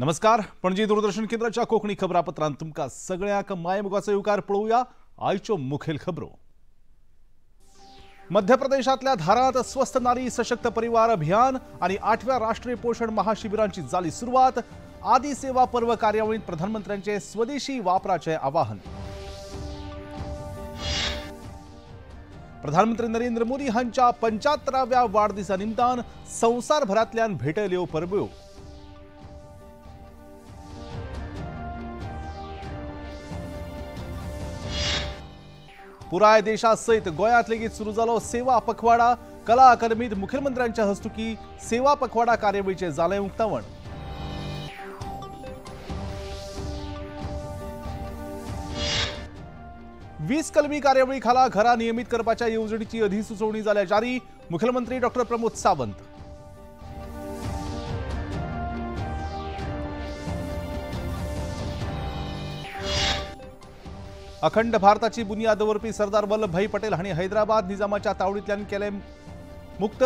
नमस्कार, पणजी दूरदर्शन केंद्राच्या कोंकणी खबरापत्रांत तुमकां सगळ्यांक मायेमोगाचो येवकार. पळोवया आयच्यो मुखेल खबरो. मध्य प्रदेशांतल्या धारांत स्वस्थ नारी सशक्त परिवार अभियान आणि 8व्या राष्ट्रीय पोषण महाशिबिरांची जाली सुरवात. आदी सेवा पर्व कार्यावळीत प्रधानमंत्र्यांचे स्वदेशी वापराचे आवाहन. प्रधानमंत्री नरेंद्र मोदी हांच्या 75व्या वाढदिसा निमतान संवसारभरांतल्यान भेटयल्यो परब्यो. पुराय देशासयत गोंयांत लेगीत सुरू जालो सेवा पखवाडा. कला अकादमीत मुखेलमंत्र्यांच्या हस्तुकी सेवा पखवाडा कार्यावळीचें जालें उक्तावण. वीस कलमी कार्यावळी खाला घरां नियमीत करपाच्या येवजणीची अधिसुचोवणी जाल्या जारी. मुखेलमंत्री डॉक्टर प्रमोद सावंत. अखंड भारताची बुनियाद दवरपी सरदार वल्लभभाई पटेल हांणी हैदराबाद निजामाच्या तावडींतल्यान केलें मुक्त.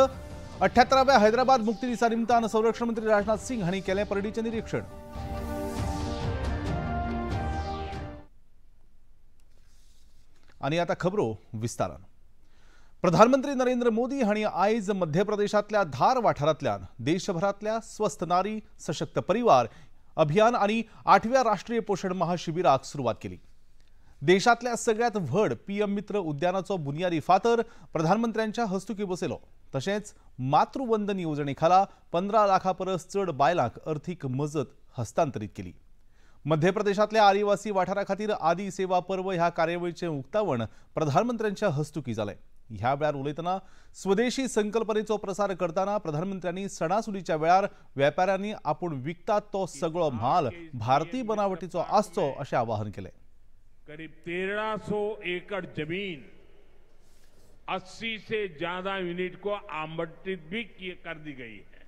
78व्या हैदराबाद मुक्ती दिसा निमतान संरक्षण मंत्री राजनाथ सिंग हांणी केलें परेडीचें निरीक्षण. आनी आतां खबरो विस्तारान. प्रधानमंत्री नरेंद्र मोदी हांणी आयज मध्य प्रदेशांतल्या धार वाठारांतल्यान देशभरांतल्या स्वस्थ नारी सशक्त परिवार अभियान आनी 8व्या राष्ट्रीय पोषण महाशिबिराक सुरवात केली. देशांतल्या सगळ्यात व्हड पीएम मित्र उद्यानाचो बुनियादी फातर प्रधानमंत्र्यांच्या हस्तुकी बसयलो. तशेंच मातृवंदन येवजणे खाला 15 लाखां परस चड बायलांक अर्थीक मजत हस्तांतरीत केली. मध्य प्रदेशांतल्या आदिवासी वाठारा खातीर आदी सेवा पर्व ह्या कार्यावळीचें उक्तावण प्रधानमंत्र्यांच्या हस्तुकी जालें. ह्या वेळार उलयतना स्वदेशी संकल्पनेचो प्रसार करतना प्रधानमंत्र्यांनी सणासुदीच्या वेळार वेपाऱ्यांनी आपूण विकतात तो सगळो म्हाल भारतीय बनावटीचो आसचो अशें आवाहन केलें. करीब 1300 एकड़ जमीन 80 से ज्यादा यूनिट को आवंटित भी कर दी गई है।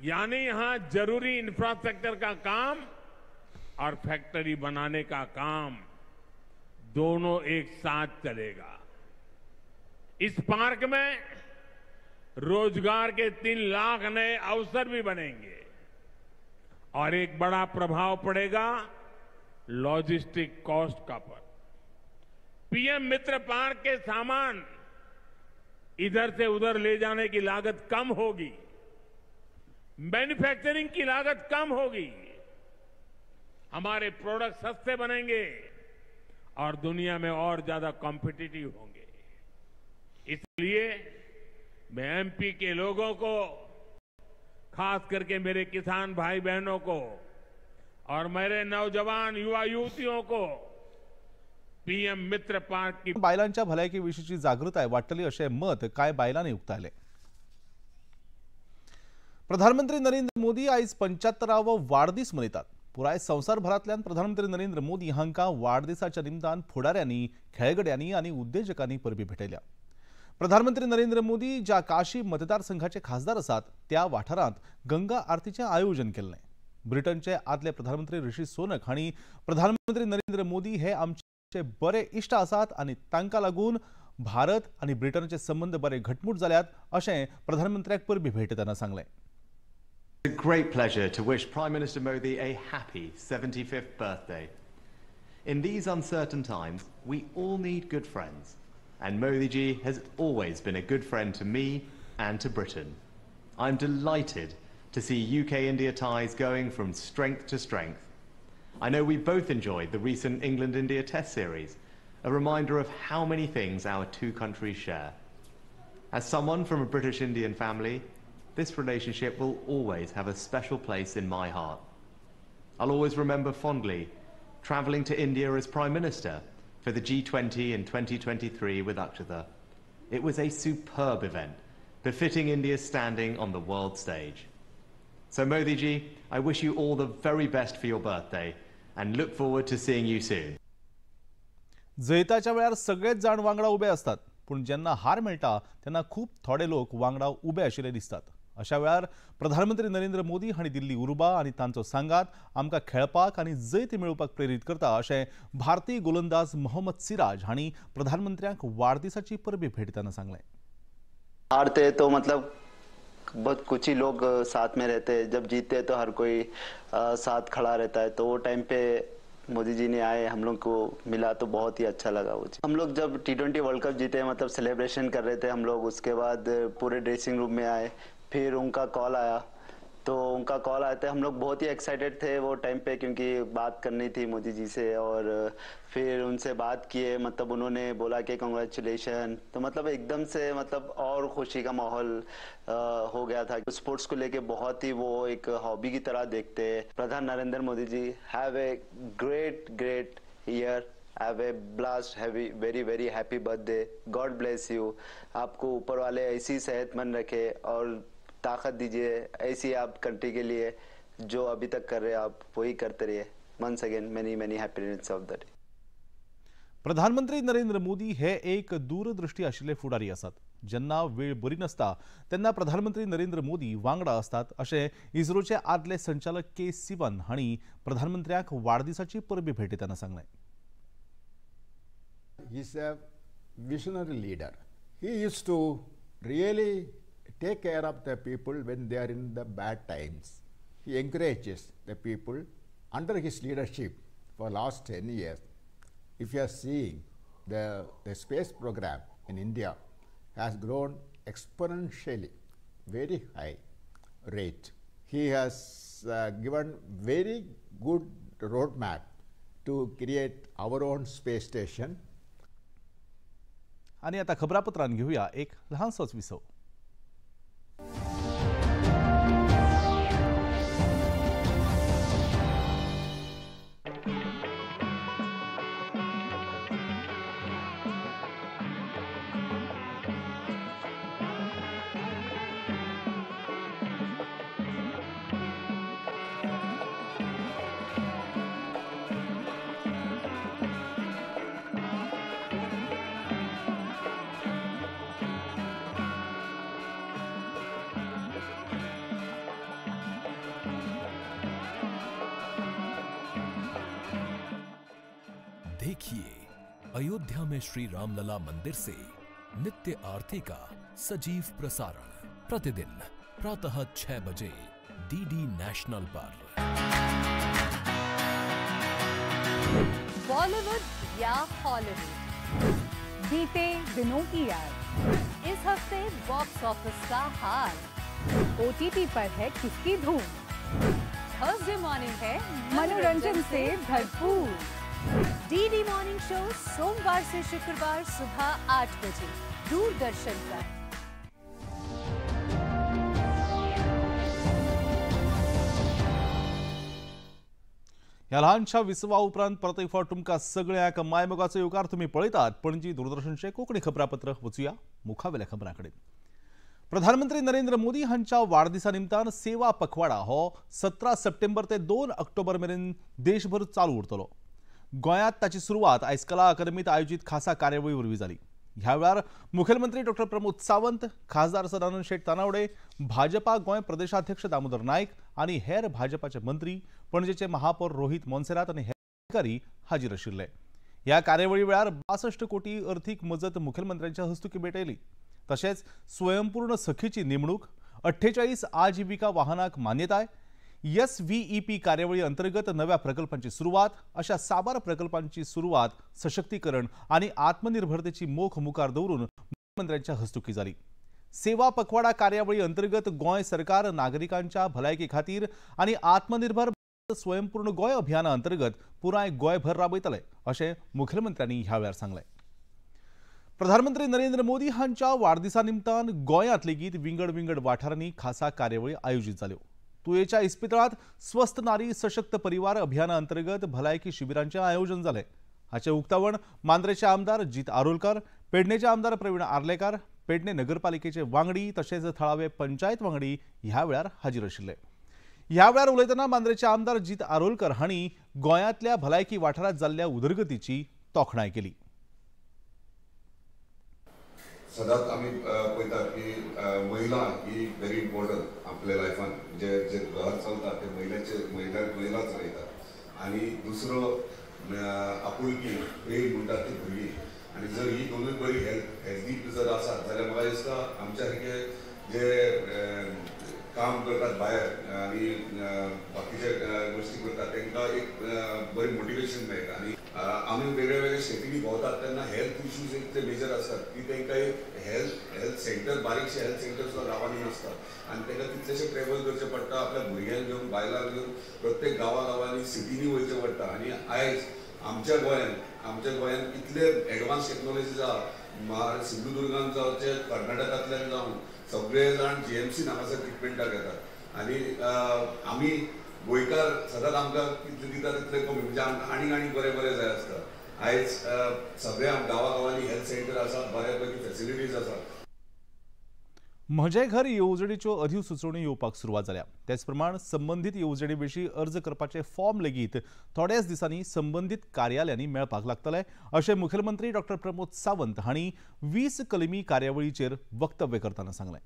यानी यहां जरूरी इंफ्रास्ट्रक्चर का काम और फैक्ट्री बनाने का काम दोनों एक साथ चलेगा। इस पार्क में रोजगार के 3 लाख नए अवसर भी बनेंगे और एक बड़ा प्रभाव पड़ेगा लॉजिस्टिक कॉस्ट का पर। पीएम मित्र पार्क के सामान इधर से उधर ले जाने की लागत कम होगी, मैन्युफैक्चरिंग की लागत कम होगी, हमारे प्रोडक्ट सस्ते बनेंगे और दुनिया में और ज्यादा कॉम्पिटिटिव होंगे। इसलिए मैं एमपी के लोगों को, खास करके मेरे किसान भाई बहनों को और मेरे नौजवान युवा युवतियों को पीएम मित्र पार्क की बायलांच्या भलायकी विशींची जागृताय वाडटली अशें मत कांय बायलांनी उक्तायलें. प्रधानमंत्री नरेंद्र मोदी आयज 75वो वाडदीस मनयतात. पुराय संवसारभरांतल्यान प्रधानमंत्री नरेंद्र मोदी हांकां वाडदिसाच्या निमतान फुडाऱ्यांनी, खेळगड्यांनी आनी उद्देजकांनी परबी भेटयल्या. प्रधानमंत्री नरेंद्र मोदी ज्या काशी मतदारसंघाचे खासदार आसात त्या वाठारांत गंगा आरतीचें आयोजन केल्लें. ब्रिटनचे आदले प्रधानमंत्री ऋषी सोनक हांणी प्रधानमंत्री नरेंद्र मोदी हे आमचे बरे इश्ट आसात आनी तांकां लागून भारत आनी ब्रिटनाचे संबंद बरे घटमूट जाल्यात अशें प्रधानमंत्र्याक परबी भेटयतना सांगलें. It's a great pleasure to wish Prime Minister Modi a happy 75th birthday. In these uncertain times, we all need good friends, and Modi ji has always been a good friend to me and to Britain. I'm delighted to see UK-India ties going from strength to strength. I know we both enjoyed the recent England-India Test series, a reminder of how many things our two countries share. As someone from a British-Indian family, this relationship will always have a special place in my heart. I'll always remember fondly travelling to India as Prime Minister for the G20 in 2023 with Akshata. It was a superb event, befitting India's standing on the world stage. So Modi ji, I wish you all the very best for your birthday and look forward to seeing you soon. जैताच्या वेळार सगळेच जाण वांगडा उबे असतात, पूण जेन्ना हार मेळटा तेन्ना खूब थोडे लोक वांगडा उबे आशिल्ले दिसतात. अशा वेळार प्रधानमंत्री नरेंद्र मोदी हांणी दिल्ली उर्बा आनी तांचो सांगात आमकां खेळपाक आनी जैत मेळोवपाक प्रेरीत करता अशें भारतीय गोलंदाज मोहम्मद सिराज हांणी प्रधानमंत्र्यांक वाडदिसाची परबी भेटयतना सांगलें. हारते तो मतलब बहुत कुछ ही लोग साथ में रहते हैं, जब जीतते हैं तो हर कोई साथ खड़ा रहता है। तो वो टाइम पे मोदी जी ने आए, हम लोग को मिला तो बहुत ही अच्छा लगा वो चीज़। हम लोग जब T20 world cup जीते, मतलब सेलिब्रेशन कर रहे थे हम लोग, उसके बाद पूरे ड्रेसिंग रूम में आए, फिर उनका कॉल आया। तो उनका कॉल आया था, हम लोग बहुत ही एक्साइटेड थे वो टाइम पे, क्योंकि बात करनी थी मोदी जी से। और फिर उनसे बात किए, मतलब उन्होंने बोला कि कंग्रेचुलेशन, तो मतलब एकदम से मतलब और खुशी का माहौल हो गया था। स्पोर्ट्स को लेके बहुत ही वो एक हॉबी की तरह देखते हैं। प्रधान Narendra Modi ji, have a great great year, have a blast, heavy very very happy birthday, God bless you. आपको ऊपर वाले ऐसी सेहतमंद रखे और ताकत दीजिए, ऐसी आप कंट्री के लिए जो अभी तक कर रहे हैं आप वही करते रहिए। Once again many many happy returns of the day. प्रधानमंत्री नरेंद्र मोदी हे एक दूरदृष्टी आशिल्ले फुडारी आसात। जेन्ना वेळ बरी नासता तेन्ना प्रधानमंत्री नरेंद्र मोदी वांगडा आसतात अशें इस्रोचे आदले संचालक के सिवन हांणी प्रधानमंत्र्यांक वाडदिसाची परबी भेटयतना सांगलें। He is a visionary leader. He used to really take care of the people when they are in the bad times. He encourages the people under his leadership for last 10 years. If you are seeing the space program in India has grown exponentially, very high rate. He has given very good roadmap to create our own space station. आणि आता खबरापत्रान घेऊया एक लहानसोच विसव। देखिए अयोध्या में श्री रामलला मंदिर से नित्य आरती का सजीव प्रसारण प्रतिदिन प्रातः 6 बजे डीडी नेशनल पर। बॉलीवुड या हॉलीवुड, बीते दिनों की याद, इस हफ्ते बॉक्स ऑफिस का हाल, ओटीटी पर है किसकी धूम, थर्सडे मॉर्निंग है मनोरंजन से भरपूर। डीडी मॉर्निंग शो सोमवार से शुक्रवार सुबह 8 बजे दूरदर्शन पर। ह्या ल्हानशा विसवा उपरांत परत एक फावट तुमकां सगळ्यांक मायमोगाचो येवकार। तुमी पळयतात पणजी दूरदर्शनचें कोंकणी खबरापत्र। वचुया मुखावेल्या खबरां कडेन। प्रधानमंत्री नरेंद्र मोदी हांच्या वाडदिसा निमतान सेवा पखवाडा हो 17 सप्टेंबर ते 2 ऑक्टोबर मेरेन देशभर चालू उरतलो। गोंयांत ताची सुरवात आयज कला अकादमीत आयोजीत खासा कार्यावळी वरवीं जाली। ह्या वेळार मुखेलमंत्री डॉक्टर प्रमोद सावंत, खासदार सदानंद शेट तानावडे, भाजपा गोंय प्रदेशाध्यक्ष दामोदर नायक आनी हेर भाजपाचे मंत्री, पणजेचे महापौर रोहित मोन्सेरात आनी हेर अधिकारी हाजीर आशिल्ले। ह्या कार्यावळी वेळार 62 कोटी अर्थीक मजत मुखेलमंत्र्यांच्या हस्तुकीं भेटयली। तशेंच स्वयंपूर्ण सखीची नेमणूक, 48 आजीविका वाहनाक मान्यताय, SVEP कार्यावळी अंतर्गत नव्या प्रकल्पांची सुरवात अशा साबार प्रकल्पांची सुरवात, सशक्तीकरण आणि आत्मनिर्भरतेची मोख मुखार दवरून मुख्यमंत्र्यांच्या हस्तुकी जाली। सेवा पखवाडा कार्यावळी अंतर्गत गोंय सरकार नागरिकांच्या भलायकी खातीर आणि आत्मनिर्भर स्वयंपूर्ण गोंय अभियाना अंतर्गत पुराय गोंयभर राबयतले अशें मुखेलमंत्र्यांनी ह्या वेळार सांगलें। प्रधानमंत्री नरेंद्र मोदी हांच्या वाडदिसा निमतान गोंयांत लेगीत विंगड विंगड वाठारांनी खासा कार्यावळी आयोजीत जाल्यो। तुयेच्या इस्पितळांत स्वस्थ नारी सशक्त परिवार अभियाना अंतर्गत भलायकी शिबिरांचें आयोजन जालें। हाचें उक्तावण मांद्रेचे आमदार जीत आरोलकर, पेडणेचे आमदार प्रवीण आर्लेकार, पेडणे नगरपालिकेचे वांगडी तशेंच थळावे पंचायत वांगडी ह्या वेळार हाजीर आशिल्ले। ह्या वेळार उलयतना मांद्रेचे आमदार जीत आरोलकर हांणी गोंयांतल्या भलायकी वाठारांत जाल्ल्या उदरगतीची तोखणाय केली। सदांच आमी पळयतात की महिला ही व्हेरी इम्पॉर्टंट आपल्या लायफान, जे जे घर चलता ते महिलाचे महिला चलयता आनी दुसरो आपुलकी प्रेम म्हणटा ती भुरगीं, आनी जर ही दोनूय बरी हेल्दी जर आसात जाल्यार म्हाका दिसता आमच्या सारके जे काम करतात भायर आनी बाकीचे गोश्टी करतात तांकां एक बरी मोटिवेशन मेळटा. आनी आमी वेगळे वेगळे स्टेटींनी भोंवतात तेन्ना हेल्थ इश्यूज एक ते मेजर आसतात की तांकां एक हेल्थ सेंटर, बारीकशे हेल्थ सेंटर सुद्दां गांवांनी नासतात आनी तांकां तितलेशे ट्रॅवल करचें पडटा, आपल्या भुरग्यांक घेवन, बायलांक घेवन प्रत्येक गांवा गांवांनी सिटींनी वयचें पडटा. आनी आयज आमच्या गोंयांत इतले एडवान्स टॅक्नोलॉजी आसा, सिंधुदुर्गान जावचे, कर्नाटकांतल्यान जावन सगळे जाण GMC हांगासर ट्रिटमेंटाक येतात. आनी आमी गोंयकार सदांच आमकां कितले दिता तितले कमी, म्हणजे आमकां आनीक आनीक बरें बरें जाय आसता. आयज सगळ्या गांवा गांवांनी हेल्थ सेंटर आसा, बऱ्या पैकी फॅसिलिटीज आसा. म्हजें घर येवजणेच्यो अधिसुचोवण्यो येवपाक सुरवात जाल्या. तेच प्रमाण संबंदीत येवजणे विशीं अर्ज करपाचे फॉर्म लेगीत थोड्याच दिसांनी संबंदीत कार्यालयांनी मेळपाक लागतले अशें मुखेलमंत्री डॉक्टर प्रमोद सावंत हांणी 20 कलमी कार्यावळीचेर वक्तव्य करतना सांगलें.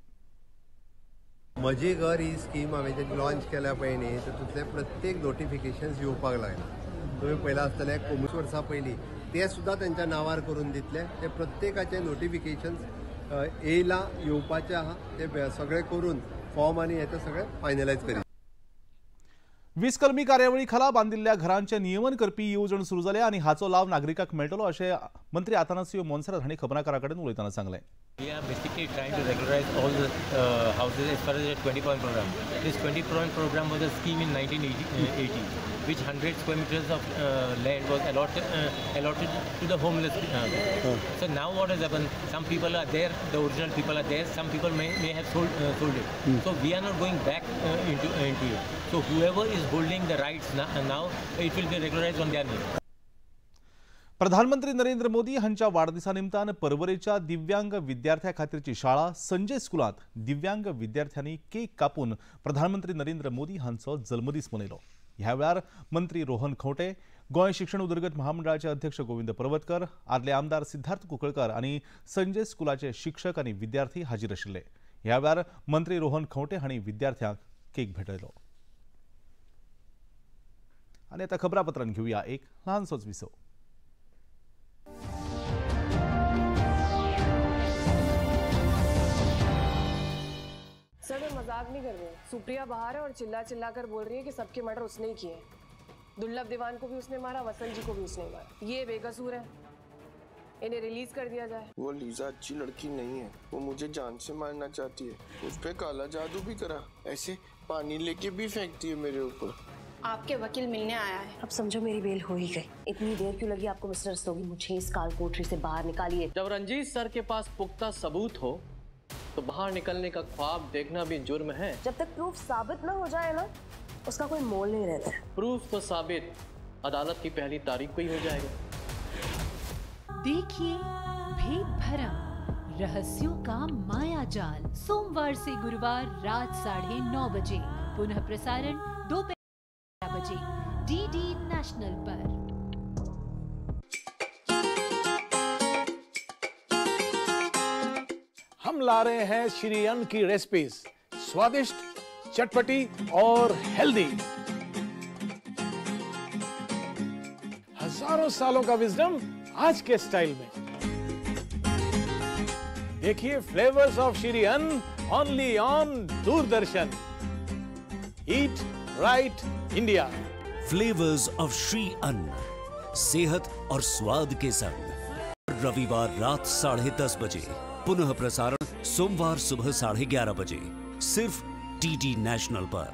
म्हजें घर ही स्कीम हांवें जे लॉन्च केल्या पळय न्ही, तातूंतले प्रत्येक नोटिफिकेशन्स येवपाक लागला. तुमी पळयलां आसतलें, 25 वर्सां पयलीं ते सुद्दां तेंच्या नांवार करून दितले. ते प्रत्येकाचे नोटिफिकेशन्स येयला, येवपाचे आहा, ते सगळे करून फॉर्म आनी हे ते सगळे फायनलायज करी. 20 कलमी कार्यावळी खाला बांदिल्ल्या घरांचे नियमन करपी येवजण सुरू जाल्या आनी हाचो लाव नागरिकांक मेळटलो अशें मंत्री आतानासियो मोन्सेरात हांणी खबराकारां कडेन उलयतना सांगलें. We are basically trying to regularize all the houses as far as the 20-point program. This 20-point program was a scheme in 1980, which 100 square meters of land was allotted to the homeless. So now what has happened? Some people are there, the original people are there. Some people may have sold it. So we are not going back into it. So whoever is holding the rights now, it will be regularized on their name. प्रधानमंत्री नरेंद्र मोदी हांच्या वाडदिसा निमतान परवरेच्या दिव्यांग विद्यार्थ्यां खातीरची शाळा संजय स्कुलांत दिव्यांग विद्यार्थ्यांनी cake कापून प्रधानमंत्री नरेंद्र मोदी हांचो जल्मदीस मनयलो. ह्या वेळार मंत्री रोहन खंवटे, गोंय शिक्षण उदरगत महामंडळाचे अध्यक्ष गोविंद पर्वतकर, आदले आमदार सिद्धार्थ कुंकळकर आनी संजय स्कुलाचे शिक्षक आनी विद्यार्थी हाजीर आशिल्ले. ह्या वेळार मंत्री रोहन खंवटे हांणी विद्यार्थ्यांक केक भेटयलो. आनी आतां खबरापत्रान घेवया एक ल्हानसोच विसव. सर मैं मजाक नहीं कर रही हूँ। सुप्रिया बाहर है और चिल्ला चिल्ला कर बोल रही है कि सबके मर्डर उसने ही किए हैं। दुर्लभ दीवान को भी उसने मारा, वसंत जी को भी उसने मारा। ये बेकसूर है, इन्हें रिलीज कर दिया जाए। वो लीजा अच्छी लड़की नहीं है, वो मुझे जान से मारना चाहती है। उस पर काला जादू भी करा, ऐसे पानी लेके भी फेंकती है मेरे ऊपर। आपके वकील मिलने आया है। अब समझो मेरी बेल हो ही गई। इतनी देर क्यों लगी आपको मिस्टर रस्तोगी? मुझे इस काल कोठरी से बाहर निकालिए। जब रंजीत सर के पास पुख्ता सबूत हो तो बाहर निकलने का ख्वाब देखना भी जुर्म है। जब तक प्रूफ साबित ना हो जाए ना, उसका कोई मोल नहीं रहता। प्रूफ तो साबित अदालत की पहली तारीख को ही हो जाएगा। देखिए भेद भरम रहस्यों का माया जाल, सोमवार से गुरुवार रात 9:30 बजे, पुनः प्रसारण 2:00 बजे DD national पर। हम ला रहे हैं श्री अन्न की रेसिपीज, स्वादिष्ट, चटपटी और हेल्दी। हजारों सालों का विजडम आज के स्टाइल में। देखिए flavours of Shri Anna only on Doordarshan. Eat right India. Flavours of Shri Anna, सेहत और स्वाद के संग। रविवार रात 10:30 बजे, पुनः प्रसारण सोमवार सुबह 11:30 बजे, सिर्फ डीडी नेशनल पर।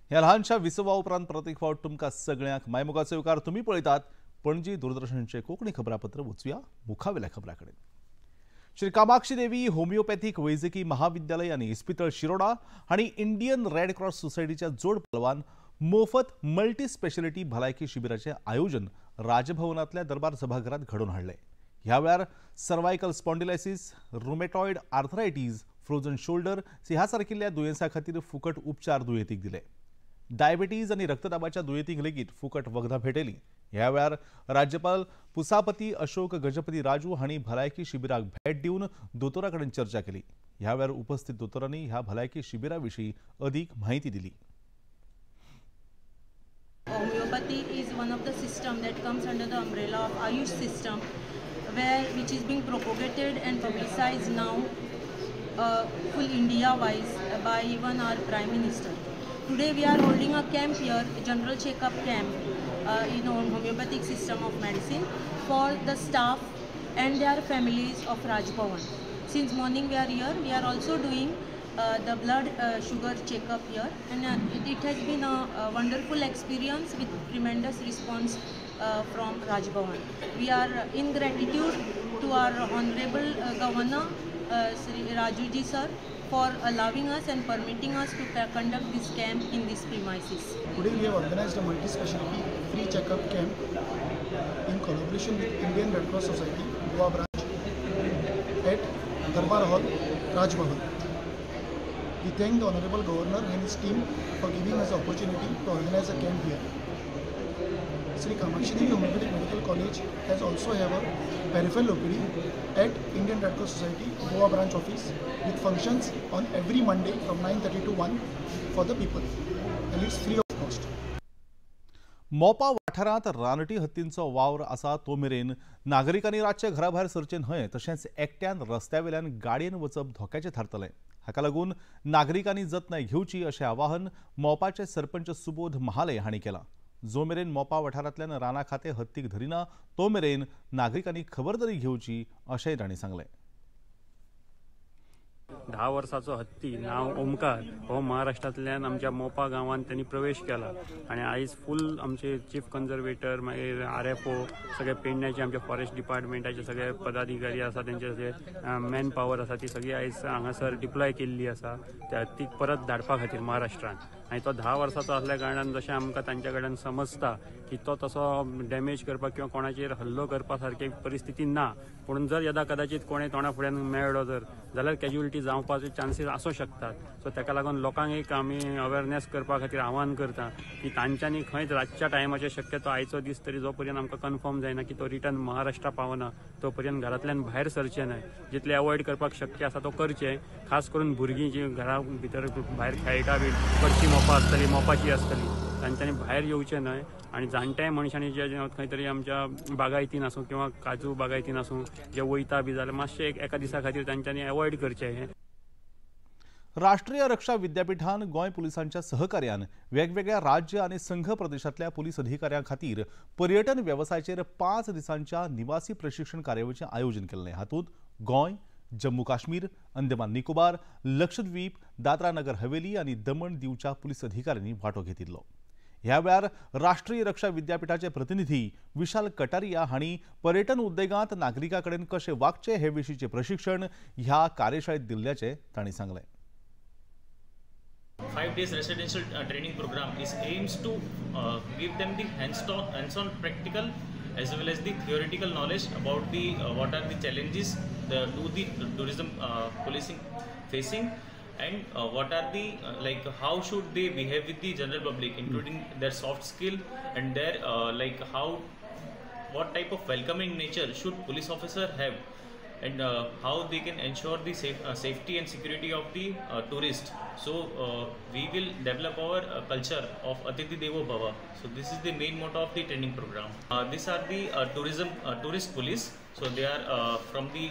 ह्या ल्हानशा विसवा उपरांत परत एक फावट तुमकां सगळ्यांक मायमोगाचो येवकार. तुमी पळयतात पणजी दूरदर्शनचे कोंकणी खबरापत्र. वचुया मुखावेल्या खबरां कडेन. श्री कामाक्षी देवी होमिओपॅथीक वैजकी महाविद्यालय आनी इस्पितळ शिरोडा हांणी इंडियन रेड क्रॉस सोसायटीच्या जोड पालवान मोफत मल्टी स्पेशलिटी भलायकी शिबिराचें आयोजन राजभवनांतल्या दरबार सभाघरांत घडोवन हाडलें. ह्या वेळार cervical spondylosis, rheumatoid arthritis, frozen shoulder ह्या सारकिल्ल्या दुयेंसां खातीर फुकट उपचार दुयेंतीक दिले. डायबिटीज आनी रक्तदाबाच्या दुयेंतींक लेगीत फुकट वखदां भेटयलीं. ह्या वेळार राज्यपाल पुसापती अशोक गजपती राजू हांणी भलायकी शिबिराक भेट दिवन दोतोरा कडेन चर्चा केली. ह्या वेळार उपस्थित दोतोरांनी ह्या भलायकी शिबिरा विशीं अदीक म्हायती दिली. Homeopathy Homeopathy is one of the system that comes under the umbrella of Ayush system, which is being propagated and publicized now full India wise by even our Prime Minister. Today we are holding a camp here, a general checkup camp in homeopathic system of medicine for the staff and their families of Raj Bhavan. Since morning we are here, we are also doing the blood sugar checkup here, and it has been a wonderful experience with tremendous response from Raj Bhavan. We are in gratitude to our Honorable Governor Sri Rajuji sir for allowing us and permitting us to conduct this camp in this premises. Today we have organized a multi-specialty free checkup camp in collaboration with Indian Red Cross Society, Goa branch at Darbar Hall, Raj Bhavan. We thank the Honorable Governor and his team for giving us the opportunity to organize a camp here. Sri Kamakshi Devi Homeopathic Medical College has also have a peripheral OPD at Indian Red Cross Society, Goa branch office, with functions on every Monday from 9:30 to 1 for the people, and it's free of cost. Mopa वाठारांत रानटी हत्तींचो वावर आसा तो मेरेन नागरिकांनी रातचे घरा भायर सरचें न्हय, तशेंच एकट्यान रस्त्या वयल्यान गाडयेन वचप धोक्याचें थारतलें. हाका लागून नागरिकांनी जतनाय घेवची अशें आवाहन मोपाचे सरपंच सुबोध महाले हांणी केलां. जो मेरेन मोपा वाठारांतल्यान राना खातें हत्तीक धरिना तो मेरेन नागरिकांनी खबरदारी घेवची अशेंय तांणी सांगलें. 10 वर्साचो हत्ती नांव ओमकार हो महाराष्ट्रांतल्यान आमच्या मोपा गांवांत त्यांनी प्रवेश केला आनी आयज फूल आमचे चीफ कन्जर्वेटर, मागीर RFO, सगळे पेडण्याचे आमच्या फॉरेस्ट डिपार्टमेंटाचे सगळे पदाधिकारी आसा, तेंचे जे मॅन पावर आसा ती सगळी आयज हांगासर डिप्लॉय केल्ली आसा त्या हत्तीक परत धाडपा खातीर महाराष्ट्रांत. आनी तो 10 वर्साचो आसल्या कारणान जशें आमकां तांच्या कडल्यान समजता की तो तसो डॅमेज करपाक किंवा कोणाचेर हल्लो करपा सारकी परिस्थिती ना, पूण जर यदा कदाचित कोणें तोंडा फुड्यान मेळ्ळो जर जाल्यार कॅज्युअलिटी जावपाचे चान्सीस आसूं शकतात. सो ताका लागून लोकांक एक आमी अवेरनेस करपा खातीर आव्हान करता की तांच्यांनी खंयच रातच्या टायमाचेर शक्यतो आयचो दीस तरी जो पर्यंत आमकां कन्फर्म जायना की तो रिटर्न महाराष्ट्रा पावना तो पर्यंत घरांतल्यान भायर सरचें न्हय. जितलें अवॉयड करपाक शक्य आसा तो करचें. खास करून भुरगीं जीं घरा भितर भायर खेळटा बी चडशी मोपा आसतली, मोपाची आसतली, तांच्यांनी भायर येवचें न्हय. आनी जाणट्या मनशांनी जे खंय तरी आमच्या बागायतीन आसूं किंवा काजू बागायतीन आसूं जे वयता बी जाल्यार मातशें एका दिसा खातीर तांच्यांनी अवॉयड करचें हें. राष्ट्रीय रक्षा विद्यापीठान गोंय पुलिसांच्या सहकार्यान वेगवेगळ्या राज्य आनी संघ प्रदेशांतल्या पुलीस अधिकाऱ्यां खातीर पर्यटन वेवसायाचेर 5 दिसांच्या निवासी प्रशिक्षण कार्यावळीचें आयोजन केल्लें. हातूंत गोंय, जम्मू काश्मीर, अंदमान निकोबार, लक्षद्वीप, दादरा नगर हवेली आनी दमण दीवच्या पुलीस अधिकाऱ्यांनी वांटो घेतिल्लो. ह्या वेळार राष्ट्रीय रक्षा विद्यापीठाचे प्रतिनिधी विशाल कटारिया हांणी पर्यटन उद्देगांत नागरिकां कडेन कशें वागचें हे विशींचें प्रशिक्षण ह्या कार्यशाळेंत दिल्ल्याचें तांणी सांगलें. 5 days residential training program is aims to give them the hands-on practical as well as the theoretical knowledge about the what are the challenges the tourism policing facing, and what are the like how should they behave with the general public, including their soft skill and their like how what type of welcoming nature should police officer have, and how they can ensure the safety and security of the tourist. So we will develop our culture of Atithi Devo Bhava. So this is the main motto of the training program. These are the tourist police. So they are from the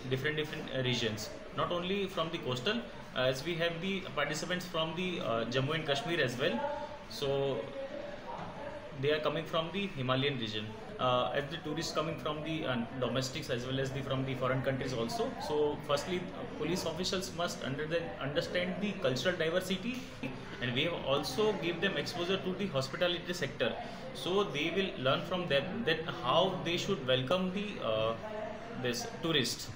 different regions, not only from the coastal, as we have the participants from the Jammu and Kashmir as well. So they are coming from the Himalayan region. As the tourists coming from the domestics as well as the from the foreign countries also. So firstly, police officials must understand the cultural diversity, and we have also give them exposure to the hospitality sector. So they will learn from them that how they should welcome the this tourist.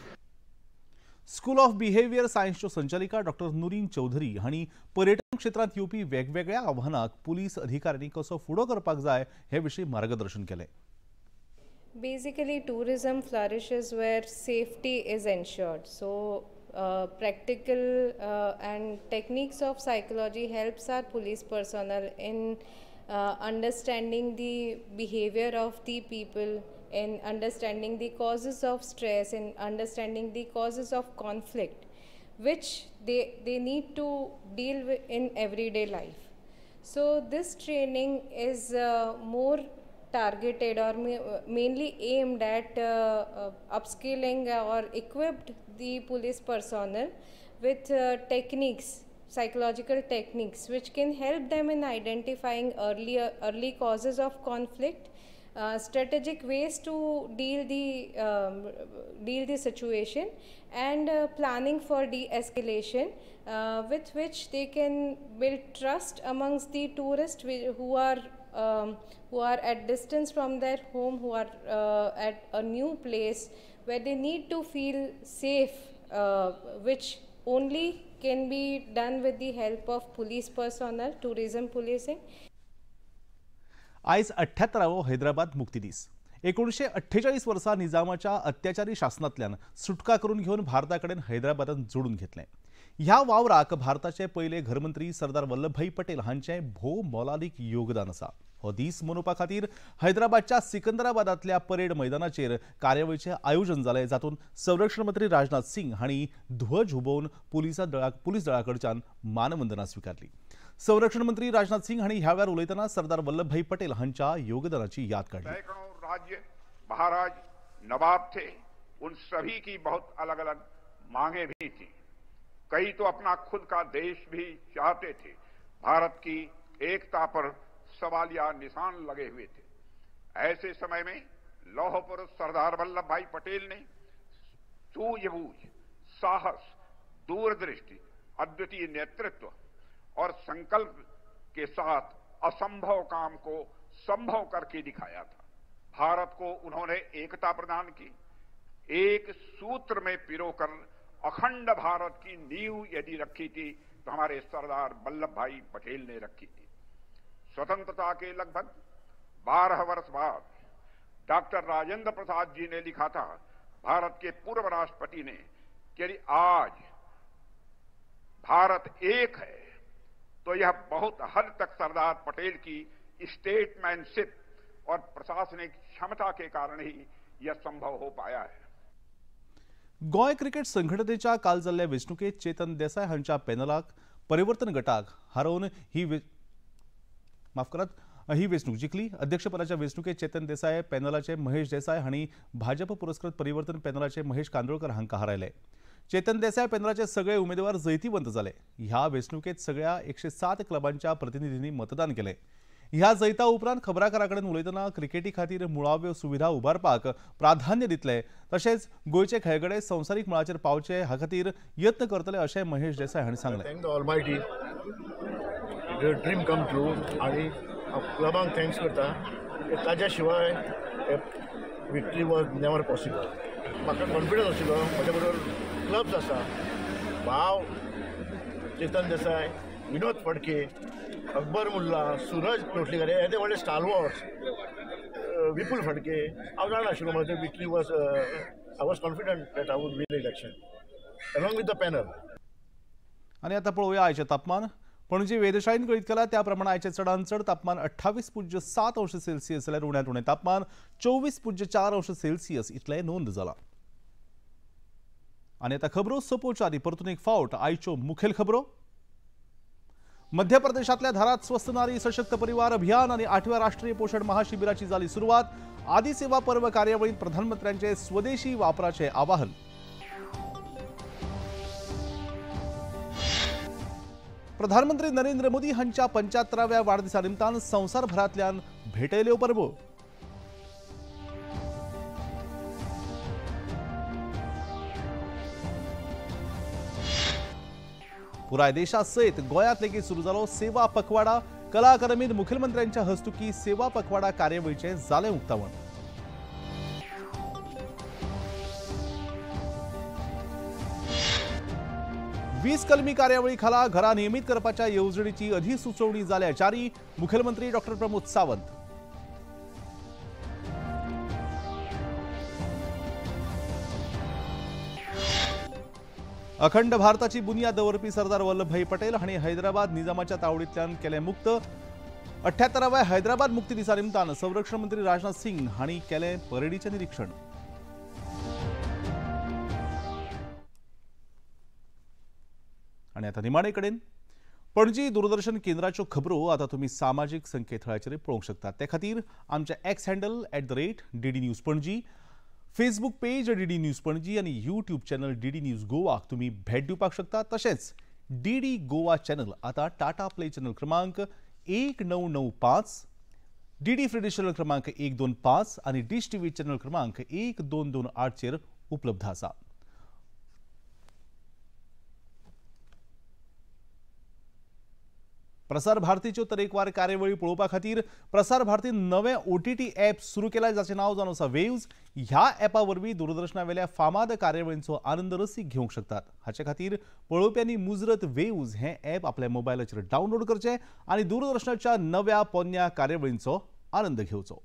School of behaviour सायन्सच्यो संचालिका doctor नुरीन Chaudhary हांणी पर्यटन क्षेत्रांत येवपी वेगवेगळ्या आव्हानांक police अधिकाऱ्यांनी कसो फुडो करपाक जाय हे विशीं मार्गदर्शन केलें. Basically, tourism flourishes where safety is ensured. So, practical and techniques of psychology helps our police personnel in understanding the behavior of the people, in understanding the causes of stress, in understanding the causes of conflict, which they need to deal with in everyday life. So this training is more targeted or mainly aimed at upskilling or equipped the police personnel with techniques, psychological techniques, which can help them in identifying early causes of conflict, strategic ways to deal the situation, and planning for de-escalation, with which they can build trust amongst the tourists who are at distance from their home, who are at a new place where they need to feel safe, which only can be done with the help of police personnel, tourism policing. आयज 78वो हैदराबाद मुक्ती दीस. 1948 वर्सा निजामाच्या अत्याचारी शासनांतल्यान सुटका करून घेवन भारता कडेन हैदराबादान जोडून घेतलें. ह्या वावराक भारताचे पयले घरमंत्री सरदार वल्लभभाई पटेल हांचें भोव मोलादीक योगदान आसा. हो दीस मनोवपा खातीर हैदराबादच्या सिकंदराबादांतल्या परेड मैदानाचेर कार्यावळीचें आयोजन जालें, जातूंत संरक्षण मंत्री राजनाथ सिंग हांणी ध्वज हुबोवन पुलीस दळा कडच्यान मानवंदना स्विकारली. संरक्षण मंत्री राजनाथ सिंग हांणी ह्या वेळार उलयतना सरदार वल्लभभाई पटेल हांच्या योगदानाची याद काडली. सैकड़ों राज्य महाराज नवाब थे, उन सभी की बहुत अलग अलग मांगे भी थी. कई तो अपना खुद का देश भी चाहते थे. भारत की एकता पर सवालिया निशान लगे हुए थे. ऐसे समय में लौह पुरुष सरदार वल्लभ भाई पटेल ने सूझबूझ, साहस, दूरदृष्टि, अद्वितीय नेतृत्व और संकल्प के साथ असंभव काम को संभव करके दिखाया था. भारत को उन्होंने एकता प्रदान की. एक सूत्र में पिरोकर अखंड भारत की नींव यदि रखी थी तो हमारे सरदार वल्लभ भाई पटेल ने रखी थी. स्वतंत्रता के लगभग 12 वर्ष बाद डॉक्टर राजेंद्र प्रसाद जी ने लिखा था, भारत के पूर्व राष्ट्रपति ने, कि यदि आज भारत एक है तो यह बहुत हद तक सरदार पटेल की स्टेटमैनशिप और प्रशासनिक क्षमता के कारण ही यह संभव हो पाया है. गोंय क्रिकेट संघटनेच्या काल जाल्ल्या वेंचणुकेंत चेतन देसाय हांच्या पॅनलाक परिवर्तन गटाक हारोवन ही वेंचणूक जिखली. अध्यक्षपदाच्या वेंचणुकेंत चेतन देसाय पॅनलाचे महेश देसाय हांणी भाजप पुरस्कृत परिवर्तन पॅनलाचे महेश कांदोळकर हांकां हारायले. चेतन देसाय पॅनलाचे सगळे उमेदवार जैतिवंत जाले. ह्या वेंचणुकेंत सगळ्या 107 क्लबांच्या प्रतिनिधींनी मतदान केलें. ह्या जैता उपरांत खबराकारा कडेन उलयतना क्रिकेटी खातीर मुळाव्यो सुविधा उबारपाक प्राधान्य दितले, तशेंच गोंयचे खेळगडे संवसारीक मळाचेर पावचे हा खातीर यत्न करतले अशें महेश देसाय हांणी सांगलें. Thank the almighty, dream come true. आनी क्लबांक thanks करता, ताज्या शिवाय विक्ट्री वॉज नेवर पॉसिबल. म्हाका कॉन्फिडन्स आशिल्लो म्हज्या बरोबर क्लब्स आसा, भाव चेतन देसाय, विनोद फडके, अकबर मुल्ला, सुरज लोटलीकर, हे ते व्हडले स्टालवर्ड्स, विपुल फडके. हांव जाणा आशिल्लो म्हजें victory was, I was confident that I would win the election along with the panel. आनी आतां पळोवया आयचें तापमान. पणजी वेधशाळेन कळीत केलां त्या प्रमाणे आयचें चडांत चड तापमान 28.7 अंश सेल्सियस जाल्यार उण्यांत उणें तापमान 24.4 अंश सेल्सियस इतलें नोंद जालां. आनी आतां खबरो सोंपोवच्या आदीं परतून एक फावट आयच्यो मुखेल खबरो. मध्य प्रदेशांतल्या धारात स्वस्थ नारी सशक्त परिवार अभियान आणि 8व्या राष्ट्रीय पोषण महाशिबिराची झाली सुरुवात. आदिसेवा पर्व कार्यावळीत प्रधानमंत्र्यांचे स्वदेशी वापराचे आवाहन. प्रधानमंत्री नरेंद्र मोदी हांच्या 75व्या वाढदिसा निमतान संवसारभरांतल्यान भेटयल्यो परबो. पुराय देशा सयत गोंयांत लेगीत सुरू जालो सेवा पखवाडा. कला अकादमीत मुखेलमंत्र्यांच्या हस्तुकी सेवा पखवाडा कार्यावळीचें जालें उक्तावण. वीस कलमी कार्यावळी खाला घरां नियमीत करपाच्या येवजणेची अधिसुचोवणी जाल्या जारी. मुखेलमंत्री डॉक्टर प्रमोद सावंत. अखंड भारताची बुनियाद दवरपी सरदार वल्लभभाई पटेल हांणी हैदराबाद निजामाच्या तावडींतल्यान केलें मुक्त. 78व्या हैदराबाद मुक्ती दिसा निमतान संरक्षण मंत्री राजनाथ सिंग हांणी केलें परेडीचें निरीक्षण. आनी आतां निमाणे कडेन पणजी दूरदर्शन केंद्राच्यो खबरो आतां तुमी सामाजीक संकेतथळाचेर पळोवंक शकतात. ते खातीर आमच्या X handle @DD News Panaji, Facebook page DD News Panaji आनी यूट्यूब चॅनल डीडी न्यूज गोवाक तुमी भेट दिवपाक शकता. तशेंच डीडी गोवा चॅनल आतां टाटा प्ले चॅनल क्रमांक 1995, डीडी फ्री चॅनल क्रमांक 125 आनी डिश टीव्ही चॅनल क्रमांक 1228चेर उपलब्ध आसा. प्रसार भारतीच्यो तरेकवार कार्यावळी पळोवपा खातीर प्रसार भारतीन नवें OTT app सुरू केलां, जाचें नांव जावन आसा वेव्ज. ह्या ॲपा वरवीं दूरदर्शनावेल्या फामाद कार्यावळींचो आनंद रसीक घेवंक शकतात. हाचे खातीर पळोवप्यांनी मुजरत वेव्ज हें ॲप आपल्या मोबायलाचेर डावनलोड करचें आनी दूरदर्शनाच्या नव्या पोन्न्या कार्यावळींचो आनंद घेवचो.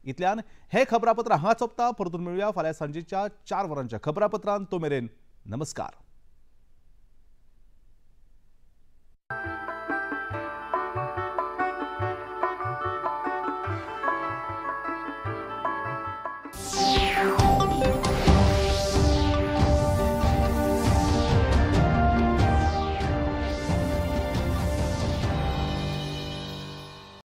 इतल्यान हें खबरापत्र हांगा सोंपता. परतून मेळुया फाल्यां सांजेच्या 4 वरांच्या खबरापत्रांत. तो मेरेन नमस्कार.